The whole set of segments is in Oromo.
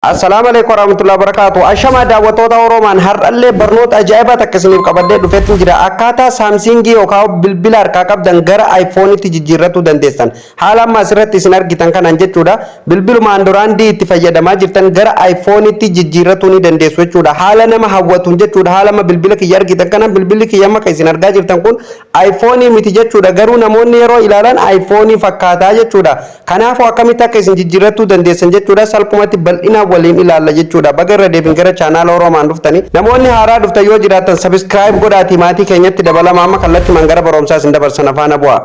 Assalaamu alaikum warahmatullahi wabarakatuh. Ashamaa daawwattoota Oromaan, har'allee barnoota ajaa'ibaa takka isiniif qabadhee dhufeetti jira. Akkaataa Samsungii yookaan bilbila harkaa qabdan gara iPhone'itti jijjiirrachuu dandeessan. Haala amma asirratti isin argitan kanaan jechuudha. Bilbiluma Androidii itti fayyadamaa jirtan gara iPhone'itti jijjiirrachuu ni dandeessu jechuudha. Haala nama hawwatuun jechuudha. Haala amma bilbila kiyya argitan kanaan, bilbilli kiyya amma kan isin argaa jirtan kun iPhone'ii miti jechuudha. Garuu namoonni yeroo ilaalan iPhone'ii fakkaataa jechuudha. Kanaafuu akkamitti akka isin jijjiirrachuu dandeessan jechuudha. Salphumatti bal'inaan waliin ilaalla jechuudha. Baga irra deebiin gara chaanaala Oromaan dhuftanii. Namoonni haaraa dhuftan yoo jiraattan, subscribe godhaatii maatii keenyatti dabalama. Amma kallattimaan gara barumsaa isin dabarsan, afaana bu'a.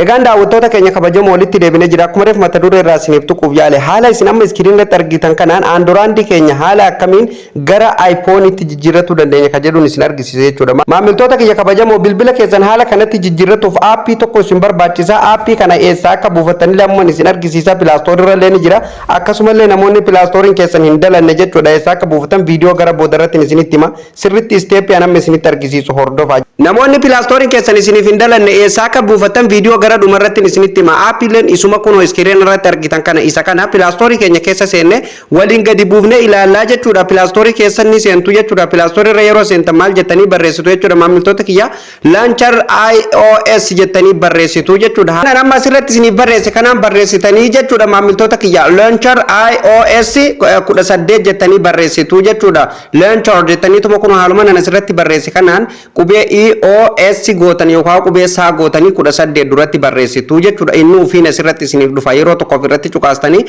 Egaan daawwattoota keenya kabajamoo, walitti deebinee jira. Akkuma reef mata duree irraa isiniif tuquuf yaale, haala isin amma screen irratti argitan kanaan Androidii keenya haala akkamiin gara iPhone'itti jijjiirrachuu dandeenya kan jedhuun isin argisiisa jechuudha. Maamiltoota kiyya kabajamoo, bilbila keessan haala kanatti jijjiirrachuuf aappii tokko isin barbaachisa. Aappii kana eessaa akka buufattanillee ammoo isin argisiisa. Play Store irra illee ni jira. Akkasumallee namoonni Play Storeiin keessan hin dalanne jechuudha. Eessaa akka buufatan viidiyoo gara boodarratti isinitti hima. Sirriitti stepii an amma isinitti argisiisu hordofaa. Namoonni Play Storeiin keessan isiniif hin dalanne eessaa akka buufattan viidiyoo gara dhumarratti isinitti hima. Aappiileen isuma kunoo screen irratti argitan kana, isa kana Play Storeii keenya keessa seenne waliin gadi buufnee ilaallaa jechuudha. Play Storeii keessa ni seentu jechuudha. Play Storeii irra yeroo seentan maal jettanii barreessitu jechuudha? Maamiltoota kiyya, Launcher iOS jettanii barreessitu jechuudha. Kanaan amma asirratti isiniif barreesse kanaan barreessitanii jechuudha, maamiltoota kiyya. Launcher iOS 18 jettanii barreessitu jechuudha. Launcher jettaniituma kun haaluma nan asirratti barreesse kanaan qubee EOS gootan yookaan qubee saa gootanii 18 duratti barreessitu jechuudha. Inni ofiin asirratti isiniif dhufa. Yeroo tokko ofirratti cuqaastanii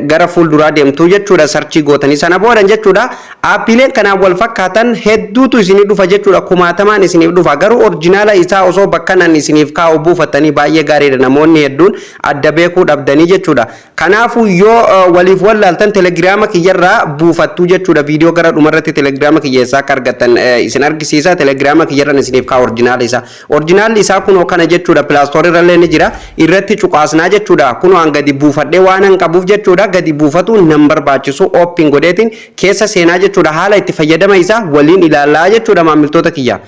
gara fuulduraa deemtu jechuudha. Searchii gootanii sana boodan jechuudha. Aappiileen kanaan wal fakkaatan hedduutu isinii dhufa jechuudha. Kumaatamaan isiniif dhufa. Garuu originala isaa osoo bakka nan isiniif kaa'u buufattanii baay'ee gaariidha. Namoonni hedduun adda beekuu dhabdanii jechuudha. Kanaafuu yoo waliif wallaaltan Telegiraama kiyyarraa buufattuu jechuudha. Viidiyoo gara dhumarratti Telegiraama kiyya eessaa akka argattan isin argisiisa. Telegiraama kiyyarraan isiniif kaa'u originala isaa. Originalli isaa kunoo kana jechuudha. Play Storeii irrallee ni jira. Irratti cuqaasnaa jechuudha. Kunoo an gadi buufadhee waan an qabuuf jechuudha. Gadi buufatu nan barbaachisu, open godheetiin keessa seenaa jechuudha. Haala itti fayyadama isaa waliin ilaallaa jechuudha, maamiltoota kiyya.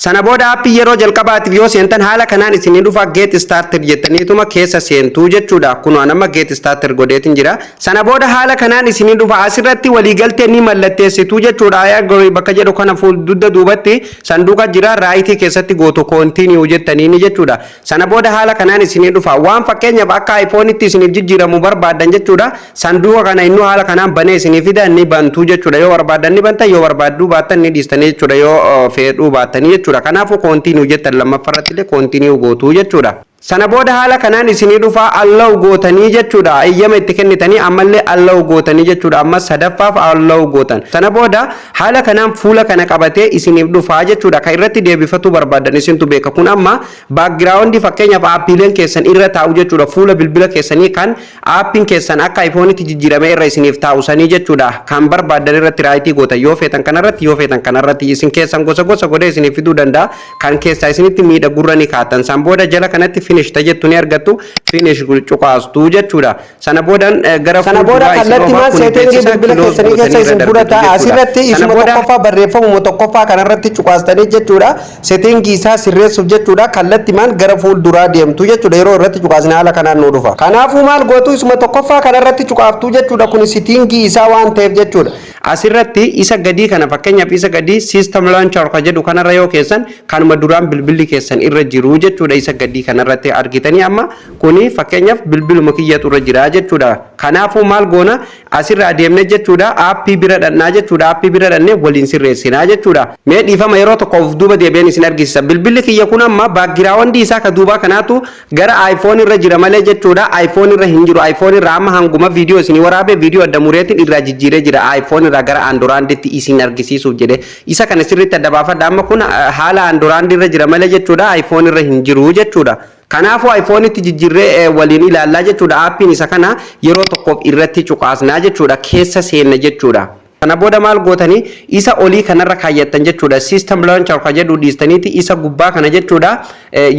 Sana booda aappii yeroo jalqabaatiif yoo seentan haala kanaan isinii dhufa. Get started jettaniituma keessa seentuu jechuudha. Kunoo amma get started godheetiin jira. Sana booda haala kanaan isinii dhufa. Asirratti waliigaltee ni mallatteessituu jechuudha. I agree bakka jedhu kana fuuldura duubatti sanduuqa jira, rightii keessatti gootu, continue jettaniini jechuudha. Sana booda haala kanaan isinii dhufa. Waan fakkeenyaaf akka iPhone'itti isiniif jijjiiramu barbaadan jechuudha. Sanduuqa kana innuu haala kanaan banee isinii fida, ni bantuu jechuudha. Yoo barbaadan ni bantan, yoo barbaadduu baattan ni dhiistanii jechuudha. Yoo fedhuu baattanii jechuudha. Kanaafuu continue jettan, lammaffaarratti illee continue gootuu jechuudha. Sana booda haala kanaan isinii dhufaa, allow gootanii jechuudha. Eeyyama itti kennitanii ammallee allow gootanii jechuudha. Amma sadaffaaf allow gootan. Sana booda haala kanaan fuula kana qabatee isiniif dhufaa jechuudha. Kan irratti deebifatuu barbaadan isintu beeka. Kun amma backgroundii fakkeenyaaf aappiileen keessan irra taa'u jechuudha. Fuula bilbila keessanii kan aappiin keessan akka iPhone'itti jijjiiramee irra isiniif taa'u sanii jechuudha. Kan barbaadan irratti rightii gootan, yoo feetan kanarratti, yoo feetan kanarratti, isin keessan gosa gosa godhee isiniif fiduu danda'a. Kan keessaa isinitti miidhagurra ni kaatan. San booda jala kanatti finish jettu ni argattu, finish cuqaastuu jechuudha. Sana boodan gara Sana booda kallattiimaan settingii bilbila keessanii keessa isin fudhata. Asirratti isuma tokkoffaa, barreeffamuma tokkoffaa kanarratti cuqaastanii jechuudha. Settingii isaa sirreessuuf jechuudha. Kallattiimaan gara fuulduraa deemtu jechuudha. Yeroo irratti cuqaasne haala kanaan nu dhufa. Kanaafuu maal gootu? Isuma tokkoffaa kanarratti cuqaaftuu jechuudha. Kun settingii isaa waan ta'eef jechuudha. Asirratti isa gadii kana, fakkeenyaaf isa gadii system launcher ka jedhu kanarra yoo keessan, kanuma duraan bilbilli keessan irra jiru jechuudha. Isa gadii kanarratti argitanii, amma kuni fakkeenyaaf bilbiluma kiyyatu irra jira jechuudha. Kanaafuu maal goona? Asirra adeemne jechuudha. Aappii bira dhannaa jechuudha. Aappii bira dhannee waliin sirreessinaa jechuudha. Mee dhiifama, yeroo tokko of duuba deebi'een isin argisiisa. Bilbilli kiyya kun amma backgroundii isaa ka duubaa kanaatu gara iPhone irra jira malee jechuudha. iPhone irra hin jiru. iPhone irra amma hanguma viidiyoo isin waraabe viidiyoo adda mureetiin irraa jijjiiree jira. iPhone irraa gara Androiditti isin argisiisuuf jedhe. Isa kana sirriitti adda baafadha. Amma kun haala Android irra jira malee jechuudha. iPhone irra hin jiru jechuudha. Kanaafuu iPhone'itti jijjiirree waliin ilaallaa jechuudha. Aappiin isa kana yeroo tokkoof irratti cuqaasnaa jechuudha. Keessa seenna jechuudha. Kana booda maal gootanii? Isa olii kanarra kaayyattan jechuudha. System launcher ka jedhu dhiistaniiti isa gubbaa kana jechuudha.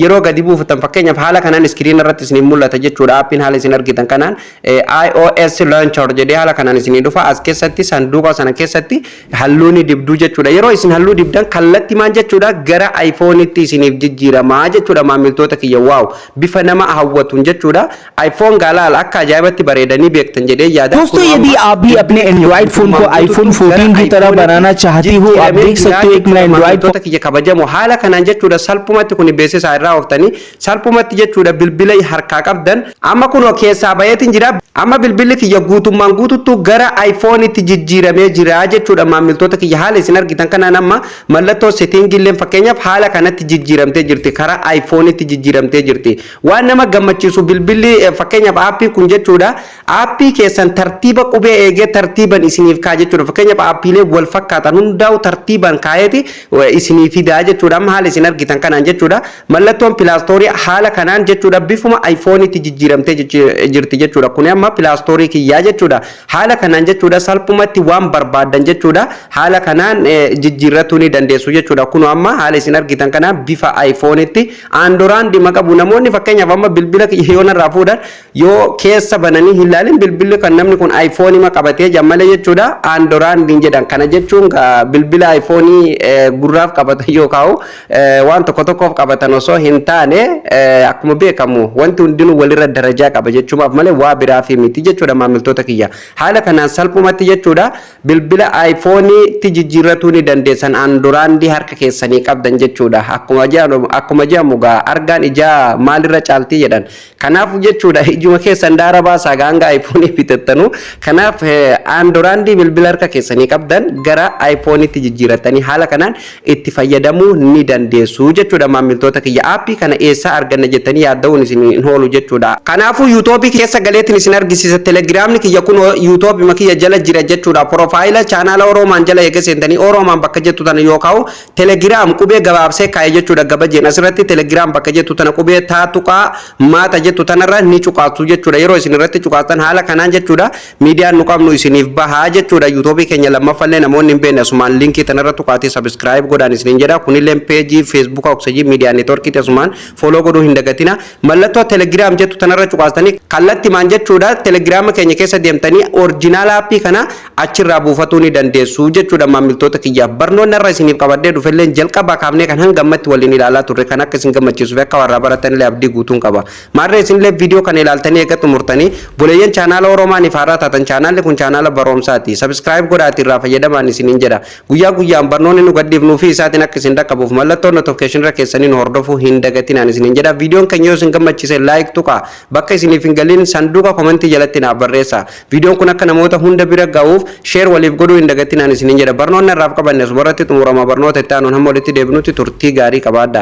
Yeroo gadi buufatan, fakkeenyaaf, haala kanaan screen irratti isin mul'ata jechuudha. Aappiin haala isin argitan kanaan iOS launcher jedhee haala kanaan isinii dhufa. As keessatti, sanduuqa sana keessatti halluu ni dibduu jechuudha. Yeroo isin halluu dibdan kallattii maal jechuudha, gara iPhone-itti isiniif jijjiiramaa jechuudha, maamiltoota kiyya. Wow, bifa nama hawwatuun jechuudha. iPhone gaalaal akka ajaa'ibatti bareedanii beektan jedhee yaada. दोस्तों, यदि आप भी अपने Android phone को आईफोन 14 की तरह बनाना चाहती हो, आप देख सकते हो, एक मेरा Android Maamiltoota kiyya kabajamoo, haala kanaan jechuudha salphumatti kun beeksisa irraa ooftanii salphumatti jechuudha bilbila harkaa qabdan amma kunoo keessaa bayeetiin jira. Amma bilbilli kiyya guutummaan guututtu gara iPhone-itti jijjiiramee jira jechuudha, maamiltoota kiyya. Haala isin argitan kanaan amma mallattoo setting illee fakkeenyaaf haala kanatti jijjiiramtee jirti, karaa iPhone-itti jijjiiramtee jirti. Waan nama gammachiisu, bilbilli fakkeenyaaf aappii kun jechuudha, aappii keessan tartiiba qubee eegee tartiiban isiniif kaa jechuudha. Fakkeenyaaf, aappiilee wal fakkaatan hundaa'u tartiiban kaayeeti isinii fidaa jechuudha. Amma haala isin argitan kanaan jechuudha, mallattoon Play Store haala kanaan jechuudha bifuma iPhone-itti jijjiiramtee jirti jechuudha. Kuni amma Play Store kiyyaa jechuudha. Haala kanaan jechuudha salphumatti waan barbaaddan jechuudha haala kanaan jijjiirratuu ni dandeessu jechuudha. Kun amma haala isin argitan kanaan bifa iPhone-itti Android qabu. Namoonni fakkeenyaaf amma bilbila kiyya yoo narraa fuudhan, yoo keessa bananii hin ilaalin, bilbilli kan namni kun iPhone ma qabatee jammalee jechuudha Android jedhan. Kana jechuun bilbila iPhone gurraaf qabatan yookaan waan tokko tokkoof qabatan osoo hin taane, akkuma beekamu wanti hundinuu walirra darajaa qaba jechuumaaf malee waa biraaf miti jechuudha. Maamiltoota kiyya, haala kanaan salphumatti jechuudha bilbila iPhone-tti jijjiirratuu ni dandeessan Android harka keessanii qabdan jechuudha. Akkuma jedhamu gaa, argaan ijaa maalirra caaltii jedhan. Kanaaf jechuudha ijuma keessan daara baasaa hanga iPhone bitattanu. Kanaaf Android bilbila harka keessanii qabdan gara iPhone-tti jijjiirratanii haala kanaan itti fayyadamuu ni dandeessu jechuudha. Maamiltoota kiyya, aappii kana eessaa arganna jettanii yaadda'uun isin hin oolu jechuudha. Kanaafuu YouTube keessa galeetiin isin argisiisa. Telegiraamni kiyya kun YouTube kiyya jala jira jechuudha. Profile chaanaala Oroomaan jala eega seentanii, Oroomaan bakka jettu tana yookaan Telegram qubee gabaabsee kaa'e jechuudha gabajeen. Asirratti Telegram bakka jettu tana qubee taatuqaa maata jettu tanarra ni cuqaastu jechuudha. Yeroo isin irratti cuqaastan haala kanaan jechuudha miidiyaan nu qabnu isiniif bahaa jechuudha. YouTube keenya lammaffallee namoonni hin beekne asumaan linkii tanarra tuqaatee subscribe godhaan isiniin jedha. Kunillee peejii Facebook Oksijii Miidiyaa Neetworkiiti, asumaan follow godhuu hin dagatina. Mallattoo Telegram jettu tanarra cuqaastanii kallattimaan jechuudha Telegiraama keenya keessa deemtanii original aappii kana achirraa buufatuu ni dandeessu jechuudha. Maamiltoota kiyyaaf, barnoonni irra isiniif qabadhee dhufellee jalqabaa kaafnee kan hanga ammatti waliin ilaalaa turre kan akka isin gammachiisuu fi akka warraa baratanillee abdii guutuun qaba. Maarree isinillee viidiyoo kana ilaaltanii eega xumurtanii, buleeyyan chaanaala Oromaaniif haaraa taatan, chaanaalli kun chaanaala barumsaati. Subscribe godhaati irraa fayyadamaan isiniin jedha. Guyyaa guyyaan barnoonni nu gadhiifnuu fi isaatiin akka isin dhaqqabuuf mallattoo notification irra keessanii nu hordofuu hin dagatinaan isiniin jedha. Viidiyoon keenya yoo isin gammachiise like tuqaa. Bakka isiniif hin galin sanduuqa komentii jalatti naaf barreessa. Viidiyoon kun akka namoota hunda bira ga'uuf share waliif godhuu hin dagatinaan isiniin jedha. Barnoonni irraaf qabanne asumarratti xumurama. Barnoota itti aanuun hamma walitti deebinutti turtii gaarii qabaadha.